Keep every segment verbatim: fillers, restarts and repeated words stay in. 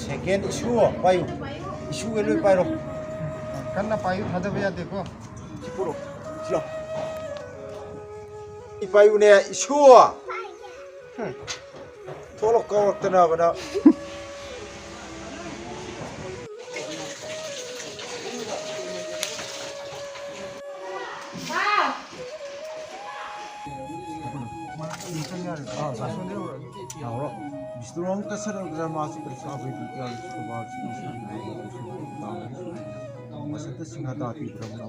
ꯁꯦꯀꯦꯟ ꯏꯁꯨ ꯄꯥꯏꯌꯨ꯫ ꯏꯁꯨꯒ ꯂꯣꯏ ꯄꯥꯏꯔꯣ꯫ ꯀꯟꯅ ꯄꯥꯏꯌꯨ, ꯊꯥꯗꯕ ꯌꯥꯗꯦꯀꯣ꯫ ꯁꯤ ꯄꯨꯔꯛꯑꯣ꯫ ꯁꯤ ꯂꯥꯎ꯫ ꯁꯤ ꯄꯥꯏꯌꯨꯅꯦ, ꯏꯁꯨ꯫ ꯊꯣꯛꯂꯛ ꯀꯧꯔꯛꯇꯅꯕꯅ꯫ ꯃꯁꯛꯇ ꯁꯤꯡꯍ ꯇꯥ ꯄꯤꯗ꯭ꯔꯕ꯫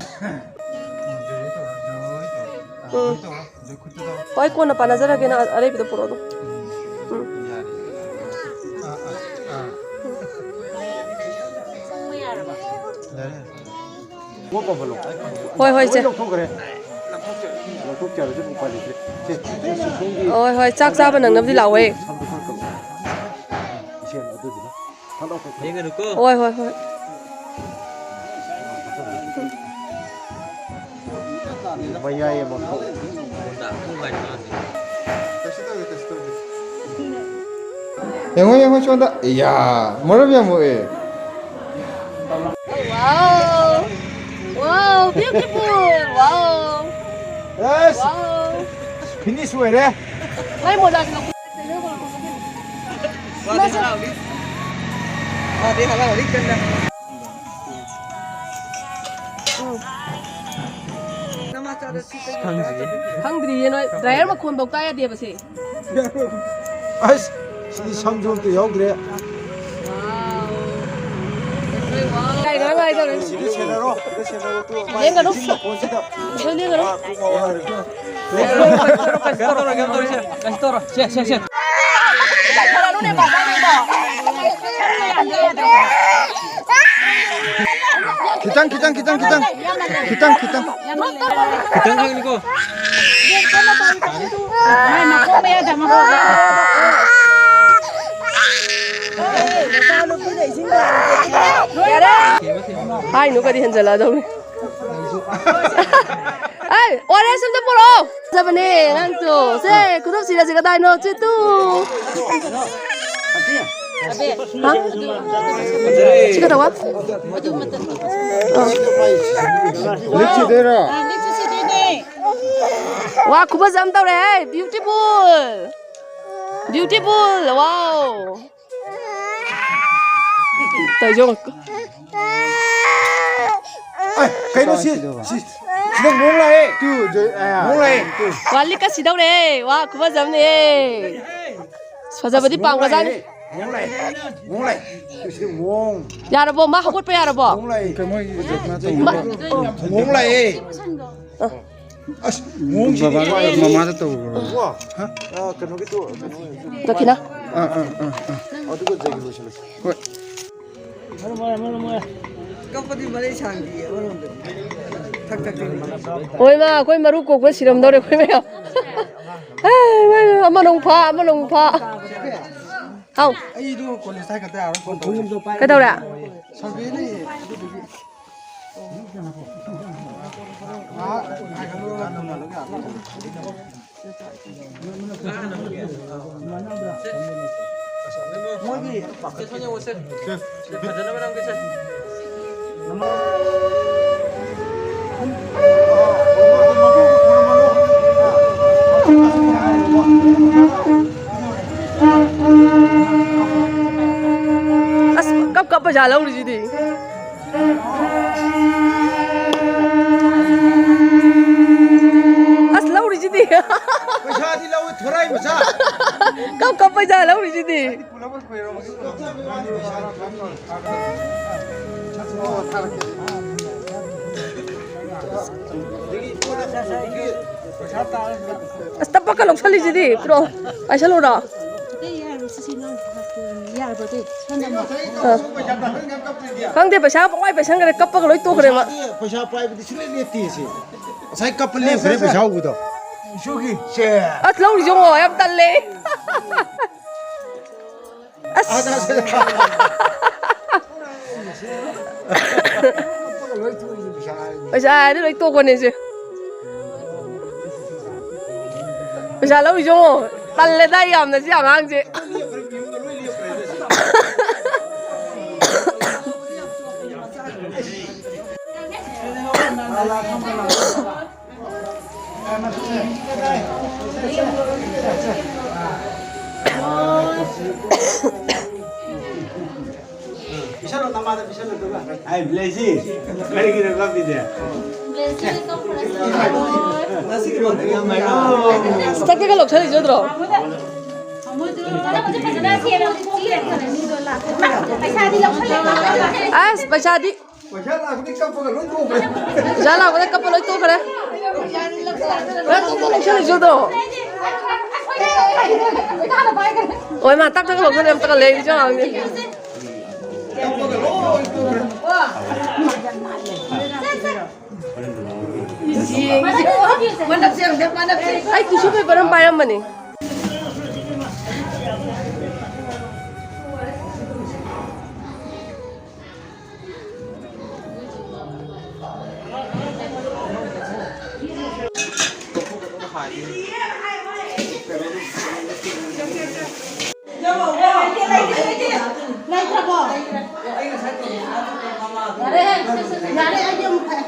ꯎꯝ꯫ ꯍꯣꯏ, ꯀꯣꯟꯅ ꯄꯥꯟꯅꯖꯔꯒꯦ, ꯅꯪ ꯑꯔꯩꯕꯗꯣ ꯄꯨꯔꯛꯑꯣ ꯑꯗꯨꯝ꯫ ꯎꯝ꯫ ꯍꯣꯏ, ꯍꯣꯏ, ꯏꯆꯦ꯫ ꯂꯧꯊꯣꯛꯈ꯭ꯔꯦ꯫ ꯂꯧꯊꯣꯛꯆꯔꯁꯨ ꯎꯄꯥꯏ ꯂꯩꯇ꯭ꯔꯦ꯫ ꯁꯦ, ꯁꯦ, ꯁꯦ, ꯁꯣꯝꯒꯤ ꯍꯣꯏ, ꯍꯣꯏ, ꯆꯥꯛ ꯆꯥꯕ ꯅꯪꯅꯕꯗꯤ ꯂꯥꯛꯑꯣꯍꯦ꯫ ꯁꯝꯗꯣ ꯈꯔ ꯀꯛꯎ꯫ ꯏꯆꯦ, ꯑꯗꯨꯗꯨꯅ꯫ ꯍꯣꯏ, ꯍꯣꯏ, ꯍꯣꯏ꯫ ꯃꯌꯥꯏ ꯑꯃ ꯀꯛꯎ꯫ ꯌꯦꯡꯉꯣ, ꯌꯦꯡꯉꯣ, ꯁꯣꯝꯗ꯫ ꯏꯌꯥ, ꯃꯔꯝ ꯌꯥꯝ ꯃꯣꯛꯑꯦ꯫ Wow! Wow, beautiful! Wow! ꯑꯁ! Wow! Finish ꯑꯣꯏꯔꯦ꯫ ꯃꯥꯏ ꯃꯣꯖꯥꯁꯤ ꯂꯧꯊꯣꯛ-, ꯃꯥꯗꯤ ꯍꯔꯥꯎꯅꯤ꯫ ꯃꯥꯗꯤ ꯍꯔꯥꯎꯅꯤ ꯀꯟꯅ꯫ ꯎꯝ꯫ ꯈꯪꯗ꯭ꯔꯤꯌꯦ꯫ ꯈꯪꯗ꯭ꯔꯤꯌꯦ ꯅꯣꯏ꯫ Dryer ꯃꯈꯣꯟꯐꯧ ꯇꯥ ꯌꯥꯗꯦꯕ ꯁꯤ꯫ ꯑꯁ, ꯁꯤꯗꯤ ꯁꯝꯁꯨ ꯑꯝꯇ ꯌꯥꯎꯗ꯭ꯔꯦ꯫ ꯉꯥꯏꯔꯣ, ꯉꯥꯏꯔꯣ꯫ ꯁꯤꯗꯤ ꯁꯦꯟꯅꯔꯣ, ꯑꯝꯇ ꯁꯦꯟꯅꯔꯣ, ꯇꯨ ꯃꯥꯏ ꯂꯦꯡꯒꯅꯨ꯫ ꯃꯆꯤꯟ ꯃꯈꯣꯟꯁꯤꯗ꯫ ꯏꯁꯩ ꯂꯦꯡꯒꯅꯨ꯫ ꯀꯩꯅꯣ ꯇꯧꯔꯣ, ꯀꯩꯅꯣ ꯇꯧꯔꯣ, ꯁꯦ, ꯁꯦ, ꯁꯦ꯫ ꯈꯤꯇꯪ, ꯈꯤꯇꯪ, ꯈꯤꯇꯪ, ꯈꯤꯇꯪ꯫ ꯈꯤꯇꯪ, ꯈꯤꯇꯪ꯫ ꯈꯤꯇꯪ ꯈꯛꯅꯤꯀꯣ꯫ ꯃꯥꯏ ꯃꯈꯣꯡ ꯃꯌꯥꯗ ꯑꯃ ꯍꯧꯔꯦ꯫ ꯍꯥꯏꯅꯨ ꯀꯔꯤ ꯍꯟꯖꯜꯂꯛꯑꯗꯧꯅꯤ꯫ ꯑꯩ ꯑꯣꯔꯦꯟꯖ ꯑꯝꯇ ꯄꯨꯔꯛꯑꯣ꯫ ꯐꯖꯕꯅꯦ ꯑꯉꯥꯡꯗꯣ꯫ ꯁꯦ, ꯈꯨꯗꯣꯞ ꯁꯤꯔꯁꯤ ꯀꯗꯥꯏꯅꯣ? ꯁꯤ ꯇꯨ꯫ ꯍꯥ? ꯁꯤ ꯀꯩꯗꯧꯕ? ꯑꯥ꯫ ꯂꯤꯛꯁꯤꯗꯣꯏꯔꯣ? ꯋꯥ, ꯈꯨꯐꯖ ꯑꯃ ꯇꯧꯔꯦꯍꯦ꯫ Beautiful꯫ Beautiful꯫ Wow꯫ ꯇꯧꯖꯧ꯫ ꯑꯦ, ꯀꯩꯅꯣ ꯁꯤ, ꯁꯤ, ꯁꯤꯗ ꯃꯑꯣꯡ ꯂꯥꯛꯑꯦ꯫ ꯇꯨ, ꯖꯣꯏ, ꯑꯌꯥ꯫ ꯃꯑꯣꯡ ꯂꯥꯛꯑꯦ꯫ ꯋꯥ, ꯂꯤꯛꯀ ꯁꯤꯗꯧꯔꯦ꯫ ꯋꯥ, ꯈꯨꯐꯖ ꯑꯃꯅꯦ꯫ ꯐꯖꯕꯗꯤ ꯑꯁ, ꯃꯑꯣꯡ ꯄꯥꯝꯈ꯭ꯔꯖꯥꯠꯅꯤ꯫ ꯂꯥꯛꯑꯦ꯫ ꯃꯑꯣꯡ ꯂꯥꯛꯑꯦ꯫ ꯃꯑꯣꯡ ꯂꯥꯛꯑꯦ꯫ ꯇꯨ, ꯁꯤꯗ ꯃꯑꯣꯡ꯫ ꯌꯥꯔꯕꯣ? ꯃꯥ ꯍꯧꯒꯠꯄ ꯌꯥꯔꯕꯣ? ꯃꯑꯣꯡ ꯂꯥꯛꯑꯦ꯫ ꯀꯩ ꯃꯣꯏ ꯖꯣꯏꯁꯅꯥ ꯇꯧꯔꯤꯕ? ꯃꯥ-, ꯃꯑꯣꯡ ꯂꯥꯛꯑꯦ꯫ ꯑ꯫ ꯑꯁ, ꯃꯑꯣꯡꯁꯤꯗꯤ ꯕꯕꯥꯒ ꯃꯃꯥꯗ ꯇꯧꯔꯨꯔꯣ꯫ ꯋꯥ꯫ ꯍꯥ? ꯑ, ꯀꯩꯅꯣꯒꯤꯗꯣ, ꯀꯩꯅꯣ꯫ ꯗꯈꯤꯅ꯫ ꯑꯥ, ꯑꯥ, ꯑꯥ, ꯑꯥ꯫ ꯑꯗꯨꯒ ꯖꯩꯒ ꯂꯣꯏꯁꯤꯜꯂꯁꯤ꯫ ꯍꯣꯏ꯫ ꯀꯞꯄꯗꯤ ꯃꯔꯩ ꯁꯥꯡꯗꯤꯌꯦ ꯑꯃꯔꯣꯝꯗꯗꯤ꯫ ꯊꯛ ꯊꯛ ꯊꯛ꯫ ꯍꯣꯏ ꯃꯥ, ꯑꯩꯈꯣꯏ ꯃꯔꯨ ꯀꯣꯛꯄ ꯁꯤꯔꯝꯗꯧꯔꯦ ꯑꯩꯈꯣꯏ ꯃꯌꯥꯝ꯫ ꯍꯦ, ꯏꯃꯥꯏ, ꯏꯃꯥꯏ, ꯑꯃꯅ ꯑꯃꯨꯛ ꯐꯥ, ꯑꯃꯅ ꯑꯃꯨꯛ ꯐꯥ꯫ ꯍꯥꯎ꯫ ꯑꯩꯗꯣ ꯀꯣꯂꯦꯖ ꯍꯥꯏꯒꯠꯇ ꯌꯥꯔꯣꯏ ꯐꯣꯟ ꯇꯧꯔꯛꯑꯦ꯫ ꯀꯩꯗꯧꯔꯦ? ꯁꯔꯚꯦ ꯂꯩꯌꯦ ꯑꯗꯨꯗꯨꯒꯤ꯫ ꯑꯁ, ꯀꯞ ꯀꯞ ꯄꯩꯁꯥ ꯂꯧꯔꯤꯁꯤꯗꯤ꯫ ꯑꯁ, ꯂꯧꯔꯤꯁꯤꯗꯤ꯫ ꯄꯩꯁꯥꯗꯤ ꯂꯧꯏ, ꯊꯣꯔꯥꯏ ꯃꯆꯥ꯫ ꯀꯞ ꯀꯞ ꯄꯩꯁꯥ ꯂꯧꯔꯤꯁꯤꯗꯤ꯫ ꯑꯁ, ꯇꯞꯄꯛꯀ ꯂꯧꯁꯜꯂꯤꯁꯤꯗꯤ꯫ ꯄꯤꯔꯛꯑꯣ꯫ ꯄꯥꯏꯁꯜꯂꯨꯔꯣ? ꯌꯥꯔꯕꯗꯤ ꯁꯣꯝꯗ ꯑꯃꯨꯛ꯫ ꯑꯥ꯫ ꯈꯪꯗꯦ, ꯄꯩꯁꯥ ꯄꯪꯋꯥꯏ ꯄꯩꯁꯟꯈ꯭ꯔꯦ, ꯀꯞꯄꯒ ꯂꯣꯏ ꯇꯣꯛꯈ꯭ꯔꯦ ꯃꯥ꯫ ꯄꯩꯁꯥꯗꯤ, ꯄꯩꯁꯥ ꯄꯥꯏꯕꯗꯤ ꯁꯨꯡꯂꯦꯞ ꯂꯦꯞꯇꯦ ꯁꯤ꯫ ꯉꯁꯥꯏ ꯀꯞꯄ ꯂꯦꯞꯈ꯭ꯔꯦ ꯄꯩꯁꯥ ꯍꯧꯕꯗꯣ꯫ ꯏꯁꯨꯒꯤ ꯁꯦ꯫ ꯑꯁ, ꯂꯧꯔꯤꯁꯦ ꯌꯦꯡꯉꯣ, ꯌꯥꯝ ꯇꯜꯂꯦ꯫ ꯑꯁ꯫ ꯑꯁ, ꯑꯁ, ꯑꯁ꯫ ꯄꯩꯁꯥ ꯍꯥꯏꯔꯗꯤ ꯂꯣꯏ ꯇꯣꯛꯄꯅꯦ ꯁꯦ꯫ ꯄꯩꯁꯥ ꯂꯧꯔꯤꯁꯦ ꯌꯦꯡꯉꯣ꯫ ꯇꯜꯂꯦꯗ ꯌꯥꯝꯅ ꯁꯤ ꯑꯉꯥꯡꯁꯦ꯫ ꯄꯤꯁꯜꯂꯣ, ꯅꯃꯥꯗ ꯄꯤꯁꯜꯂꯣ, ꯑꯗꯨꯒ꯫ ꯑꯩ ꯕ꯭ꯂꯦꯁꯤ, ꯀꯔꯤꯒꯤꯅꯣ ꯀꯞꯄꯤꯁꯦ? ꯉꯁꯤꯒꯤ ꯂꯣꯟꯗꯒꯤ ꯌꯥꯝ ꯍꯥꯏꯔꯛꯑꯣ꯫ ꯆꯠꯀꯦꯒ ꯂꯧꯁꯜꯂꯤꯁꯦ ꯅꯠꯇ꯭ꯔꯣ? ꯑꯁ, ꯄꯩꯁꯥꯗꯤ ꯄꯩꯁꯥ ꯂꯥꯛꯄꯗꯩ ꯀꯞꯄꯒ ꯂꯣꯏ ꯇꯣꯛꯈ꯭ꯔꯦ꯫ ꯄꯩꯁꯥ ꯂꯥꯛꯄꯗꯩ ꯀꯞꯄ ꯂꯣꯏ ꯇꯣꯛꯈ꯭ꯔꯦ꯫ ꯄꯨꯔꯥ ꯇꯣꯛ ꯇꯣꯛ ꯂꯧꯁꯜꯂꯤꯁꯨ ꯑꯗꯣ꯫ ꯍꯣꯏ, ꯃꯥ ꯇꯛ ꯇꯛ ꯂꯧꯁꯜꯂꯦ, ꯑꯝꯇꯒ ꯂꯩꯔꯤꯁꯨ ꯍꯪꯗꯦ꯫ ꯀꯞꯄꯒ ꯂꯣꯏ ꯇꯣꯛꯈ꯭ꯔꯦ꯫ ꯑꯩ ꯇꯤꯁꯨ ꯄꯦꯄꯔ ꯑꯃ ꯄꯥꯏꯔꯝꯕꯅꯦ꯫ ꯂꯩꯇ꯭ꯔꯕꯣ? ꯌꯥꯔꯦ, ꯌꯥꯔꯦ, ꯑꯩꯗꯤ ꯑꯃꯨꯛ ꯐꯩ꯫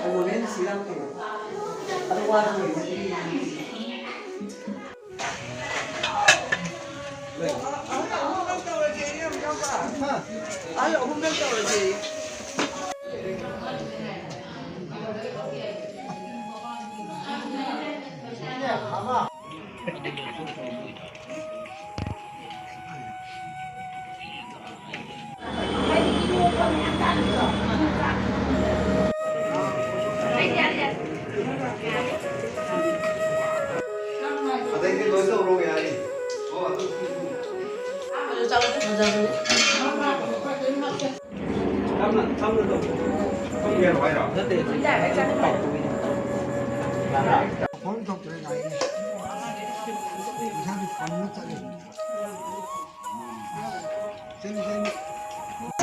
ꯑꯗꯩꯗꯤ ꯂꯣꯏ ꯇꯧꯔꯣ ꯌꯥꯔꯦ꯫ ꯑꯣ, ꯑꯗꯨ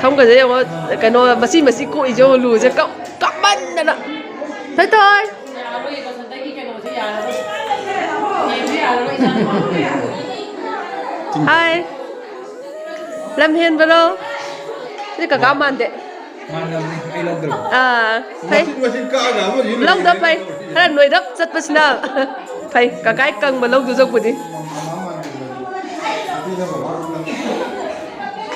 ꯁꯝꯒꯁꯦ ꯌꯦꯡꯉꯣ, ꯀꯩꯅꯣ, ꯃꯆꯤ ꯃꯆꯤ ꯀꯣꯛꯏꯁꯦ ꯌꯦꯡꯉꯣ, ꯂꯨꯁꯦ ꯀꯞ-, ꯀꯞꯃꯟꯗꯅ꯫ ꯊꯣꯏ ꯊꯣꯏ꯫ ꯍꯥꯏ꯫ ꯂꯝ ꯍꯦꯟꯕꯔꯣ? ꯁꯤ ꯀꯀꯥ ꯃꯥꯟꯗꯦ꯫ ꯃꯥꯟꯅꯕꯅꯤ, ꯑꯩ ꯂꯧꯗ꯭ꯔꯕ꯫ ꯑꯥ, ꯐꯩ꯫ ꯃꯆꯤꯠ ꯃꯆꯤꯠ ꯀꯛꯑꯒ ꯑꯃꯗꯤ ꯂꯧꯗ ꯐꯩ꯫ ꯈꯔ ꯅꯣꯏꯔꯞ ꯆꯠꯄꯁꯤꯅ ꯐꯩ꯫ ꯀꯀꯥꯏ ꯀꯪꯕ ꯂꯧꯗꯨ ꯆꯧꯄꯨꯗꯤ꯫